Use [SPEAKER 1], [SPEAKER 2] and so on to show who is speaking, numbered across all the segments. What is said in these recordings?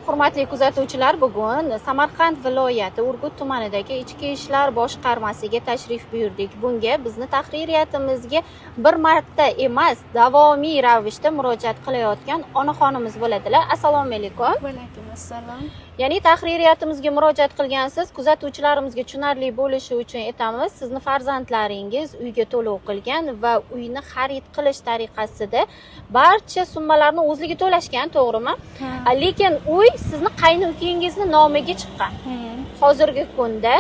[SPEAKER 1] Hurmatli kuzatuvchilar, bugun Samarqand viloyati Urgut tumanidagi Ichki ishlar boshqarmasiga tashrif buyurdik. Bunga bizni tahririyatimizga bir marta emas, davomiy ravishda murojaat qilayotgan onaxonimiz bo'ladilar. Assalomu alaykum.
[SPEAKER 2] Va alaykum assalom.
[SPEAKER 1] Ya'ni tahririyatimizga murojaat qilgansiz, kuzatuvchilarimizga tushunarli bo'lishi uchun aytamiz, sizni farzandlaringiz uyga to'lov qilgan va uyni xarid qilish tariqasida barcha summalarni o'zligi to'lashgan, to'g'rimi? Lekin uy sizni qaynukangizni nomiga chiqqan. Hozirgi kunda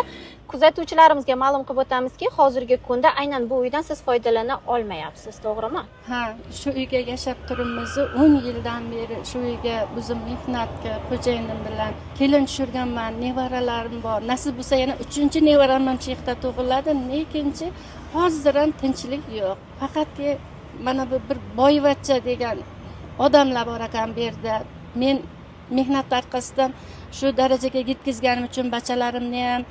[SPEAKER 1] kuzatuvchilarimizga ma'lum qilib o'tamizki, hozirgi kunda aynan bu uydan siz foydalana olmayapsiz, to'g'rimi?
[SPEAKER 2] Ha, shu uyga yashab turibmiz 10 yildan beri. Shu uyga o'zim mehnat qilib, xo'jayinim bilan kelin tushirganman, nevaralarim bor. Nasib bo'lsa yana 3-nevaram ham shu yerda tug'iladi, lekinchi hozir ham tinchlik yo'q. Faqatki mana bu bir boyvachcha degan odamlar bor ekan bu yerda. Men mehnat orqasidan shu darajaga yetkazganim uchun bachalarimni ham,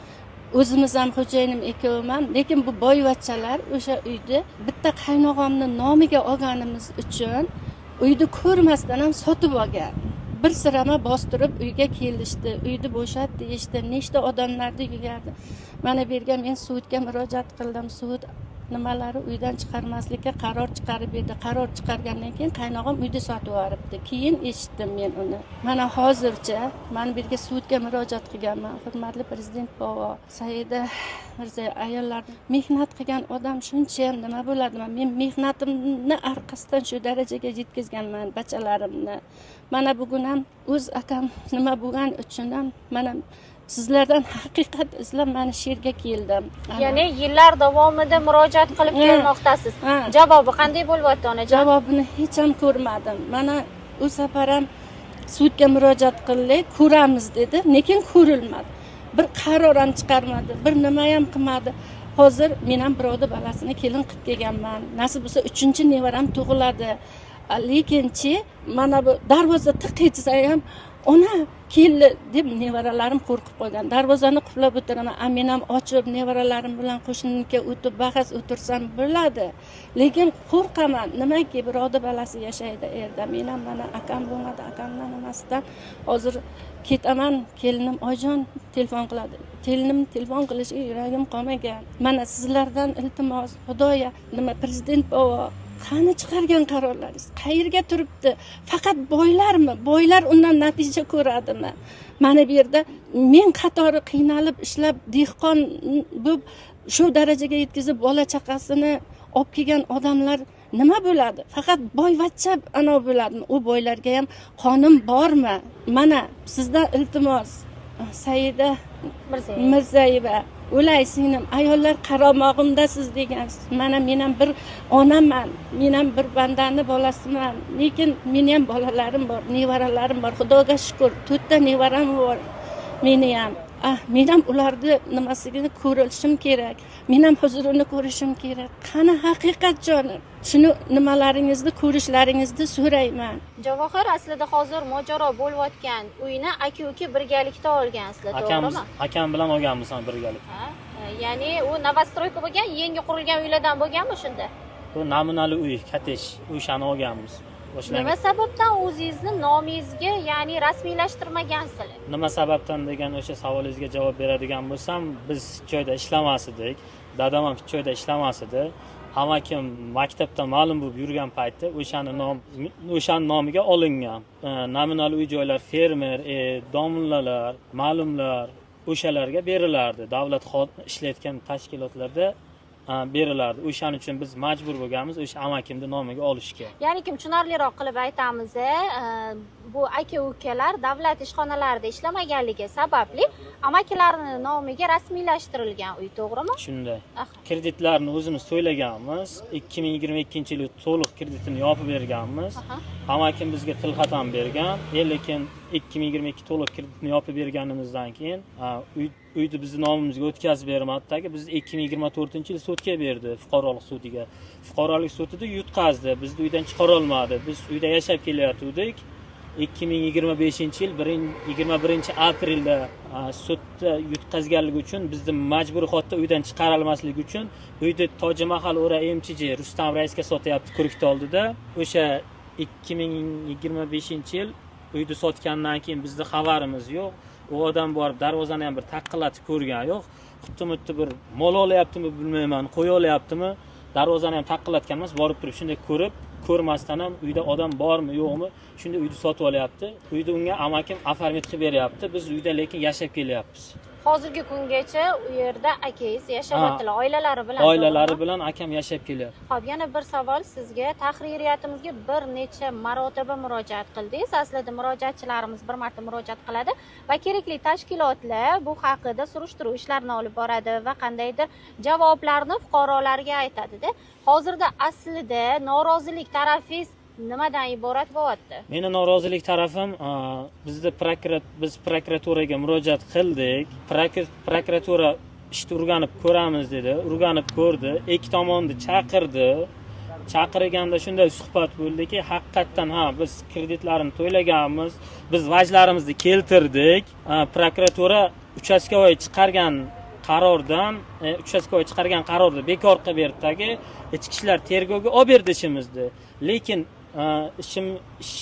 [SPEAKER 2] o'zimiz ham, xo'jayinim ikkovim ham, lekin bu boyvachchalar o'sha uyni bitta qaynog'amni nomiga olganimiz uchun uyni ko'rmasdan ham sotib olgan. Bir sirama bostirib uyga kelishdi, uyni bo'shat deyishdi, nechta odamlarni yugardi. Mana bu yerga men sudga murojaat qildim, sud nimalari uydan chiqarmaslikka qaror chiqarib berdi. Qaror chiqargandan keyin qaynog'am uyni sotib yuboribdi. Keyin eshitdim men uni. Mana hozircha men bu yerga sudga murojaat qilganman. Hurmatli prezident bobo Saida Mirziyoyeva, ayollar mehnat qilgan odam shuncha ham nima bo'ladi? Men mehnatimni orqasidan shu darajaga yetkazganman bachalarimni. Mana bugun ham o'z akam nima bo'lgan uchun ham mana sizlardan haqiqat izlab mana shu yerga keldim.
[SPEAKER 1] Ya'ni yillar davomida murojaat qilib kelmoqdasiz. Javobi qanday bo'lyapti, onajon?
[SPEAKER 2] Javobini hech ham ko'rmadim. Mana u safar ham sudga murojaat qildik, ko'ramiz dedi, lekin ko'rilmadi. Bir qaror ham chiqarmadi, bir nima ham qilmadi. Hozir men ham birovni bolasini kelin qilib kelganman. Nasib bo'lsa 3-nevaram tug'iladi. Lekinchi mana bu darvoza tiq etsa ham ona keldi deb nevaralarim qo'rqib qolgan. Darvozani qulflab o'tiraman, men ham ochib nevaralarim bilan qo'shniga o'tib bahs o'tirsam bo'ladi. Lekin qo'rqaman, nimaki birovni bolasi yashaydi erda. Men ham mana akam bo'lmadi, akamdan nimasidan hozir ketaman, kelinim oyjon telefon qiladi. Kelinim telefon qilishiga yuragim qolmagan. Mana sizlardan iltimos, Xudoya, nima prezident bobo, qani chiqargan qarorlaringiz qayerga turibdi? Faqat boylarmi? Boylar undan natija ko'radimi? Mana bu yerda men qatori qiynalib ishlab, dehqon bo'lib shu darajaga yetkazib bola chaqasini olib kelgan odamlar nima bo'ladi? Faqat boyvachcha ana bo'ladimi? U boylarga ham qonun bormi? Mana sizdan iltimos, Saida Mirziyoyeva, o'lay singlim, ayollar qaramog'imdasiz degansiz. Mana men ham bir onaman, men ham bir bandani bolasiman, lekin meni ham bolalarim bor, nevaralarim bor. Xudoga shukur, 4 ta nevaram bor meni ham. Men ham ularni nimasini ko'rishim kerak, men ham huzurini ko'rishim kerak. Qani haqiqat jonim? Shuni nimalaringizni ko'rishlaringizni so'rayman.
[SPEAKER 1] Javohir, aslida hozir mojaro bo'layotgan uyni aka-uka birgalikda olgansizlar, to'g'rimi?
[SPEAKER 3] Akam bilan olganmiz ham birgalikda.
[SPEAKER 1] Ya'ni u novostroyka bo'lgan, yangi qurilgan uylardan bo'lganmi shunda?
[SPEAKER 3] Bu namunali uy, kottej, o'shani olganmiz.
[SPEAKER 1] Nima sababdan o'zingizni nomingizga, ya'ni rasmiylashtirmagansizlar?
[SPEAKER 3] Nima sababdan degan o'sha savolingizga javob beradigan bo'lsam, biz hech joyda ishlamas edik. Dadam ham hech joyda ishlamas edi. Amakim maktabda ma'lum bo'lib yurgan paytda o'shani nomiga olingan. Namunali uy joylar fermer, domlalar, ma'lumlar o'shalarga berilardi. Davlat ishlayotgan tashkilotlarda berilardi. O'shaning uchun biz majbur bo'lganmiz o'sha amakimni nomiga olishga.
[SPEAKER 1] Ya'ni kim tushunarliroq qilib aytamiz, bu aka-ukalar davlat ishxonalarida ishlamaganligi sababli amakilarning nomiga rasmiylashtirilgan uy, to'g'rimi?
[SPEAKER 3] Shunday. Kreditlarni o'zimiz to'laganmiz. 2022-yil to'liq kreditini yopib berganmiz. Amakim bizga tilxat ham bergan, lekin 2022 to'liq kreditni yopib berganimizdan keyin uyni bizni nomimizga o'tkazib bermadidagi, bizni 2024-yil sudga berdi, fuqarolik sudiga. Fuqarolik sudida yutqazdi, bizni uydan chiqara olmadi. Biz uyda yashab kelayotgandik. 2025-yil 21-aprelda sudda yutqazganligi uchun bizni majburiy holatda uydan chiqarilmasligi uchun uyni Tojimahal O'ra MCJ Rustam raisga sotyapti Kuriktoldida. O'sha 2025-yil Uyni sotgandan keyin bizni xabarimiz yo'q. U odam borib darvozani ham bir taqillatib ko'rgan yo'q. Xuddi bir mol olyaptimi bilmayman, qo'y olyaptimi, darvozani ham taqillatgan emas, borib turib shunday ko'rib, ko'rmasdan ham uyda odam bormi yo'qmi, shunday uyni sotib olyapti. Uyni unga amakim оформить qilib beryapti. Biz uyda lekin yashab kelyapmiz.
[SPEAKER 1] Hozirgi kungacha u yerda akangiz yashayaptilar, oilalari bilan.
[SPEAKER 3] Oilalari bilan akam yashab kelyapti.
[SPEAKER 1] Xo'p, yana bir savol sizga. Tahririyatimizga bir necha marotaba murojaat qildingiz. Aslida murojaatchilarimiz bir marta murojaat qiladi va kerakli tashkilotlar bu haqida surishtiruv ishlarini olib boradi va qandaydir javoblarni fuqarolarga aytadi-da. Hozirda aslida norozilik tarafingiz nimadan iborat bo'lyapti?
[SPEAKER 3] Meni norozilik tarafim, bizni biz prokuraturaga murojaat qildik. Prokuratura ishni o'rganib ko'ramiz dedi. O'rganib ko'rdi, ikki tomonni chaqirdi. Chaqirganda shunday suhbat bo'ldiki, haqiqatan ha, biz kreditlarni to'laganmiz, biz vajlarimizni keltirdik. Prokuratura uchastkovoy chiqargan qarordan, uchastkovoy chiqargan qarorni bekor qilib berdidagi, ichki ishlar tergovga olib berdi ishimizni. Lekin ishim ish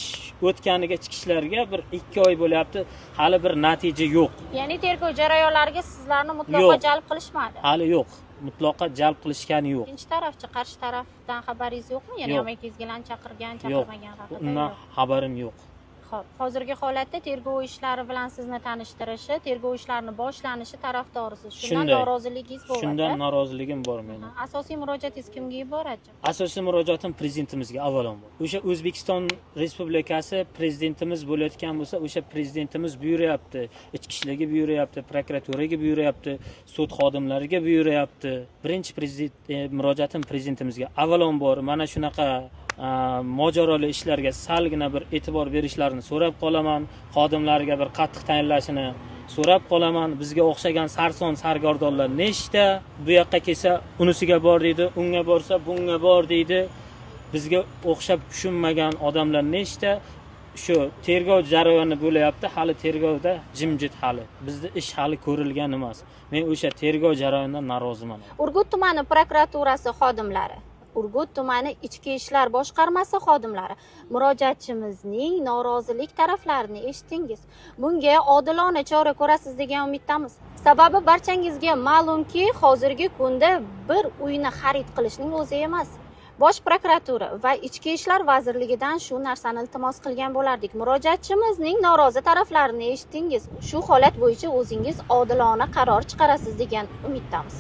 [SPEAKER 3] o'tganiga ichki ishlarga bir 2 oy bo'lyapti, hali bir natija yo'q.
[SPEAKER 1] Ya'ni tergov jarayonlariga sizlarni mutlaqo jalb qilishmadi?
[SPEAKER 3] Hali yo'q, mutlaqo jalb qilishgani yo'q.
[SPEAKER 1] Ikkinchi tarafchi, qarshi tarafdan xabaringiz yo'qmi? Ya'ni amakingizlarni chaqirgan, chaqirmagan haqida?
[SPEAKER 3] Undan xabarim yo'q.
[SPEAKER 1] Xo'p, hozirgi holatda tergov ishlari bilan sizni tanishtirishi, tergov ishlarini boshlanishi tarafdorisiz. Shundan noroziligingiz bo'ladi.
[SPEAKER 3] Shundan noroziligim bor meni.
[SPEAKER 1] Asosiy murojaatingiz kimga iborat?
[SPEAKER 3] Asosiy murojaatim prezidentimizga avvalambor. O'sha O'zbekiston Respublikasi prezidentimiz bo'layotgan bo'lsa, o'sha prezidentimiz buyuryapti, ichki ishlarga buyuryapti, prokuraturaga buyuryapti, sud xodimlariga buyuryapti. Birinchi murojaatim prezidentimizga avvalambor mana shunaqa mojaroli ishlarga salgina bir e'tibor berishlarini so'rab qolaman, xodimlarga bir qattiq tayinlashini so'rab qolaman. Bizga o'xshagan sarson sargardonlar nechta bu yoqqa kelsa unisiga bor deydi, unga borsa bunga bor deydi. Bizga o'xshab tushunmagan odamlar nechta. Shu tergov jarayoni bo'lyapti, hali tergovda jimjit hali. Bizda ish hali ko'rilgan emas. Men o'sha tergov jarayonidan noroziman.
[SPEAKER 1] Urgut tumani prokuraturasi xodimlari, Urgut tumani ichki ishlar boshqarmasi xodimlari murojaatchimizning norozilik taraflarini eshitdingiz. Bunga odilona chora ko'rasiz degan umiddamiz. Sababi barchangizga ma'lumki, hozirgi kunda bir uyni xarid qilishning o'zi emas. Bosh prokuratura va Ichki ishlar vazirligidan shu narsani iltimos qilgan bo'lardik. Murojaatchimizning norozi taraflarini eshitdingiz. Shu holat bo'yicha o'zingiz odilona qaror chiqarasiz degan umiddamiz.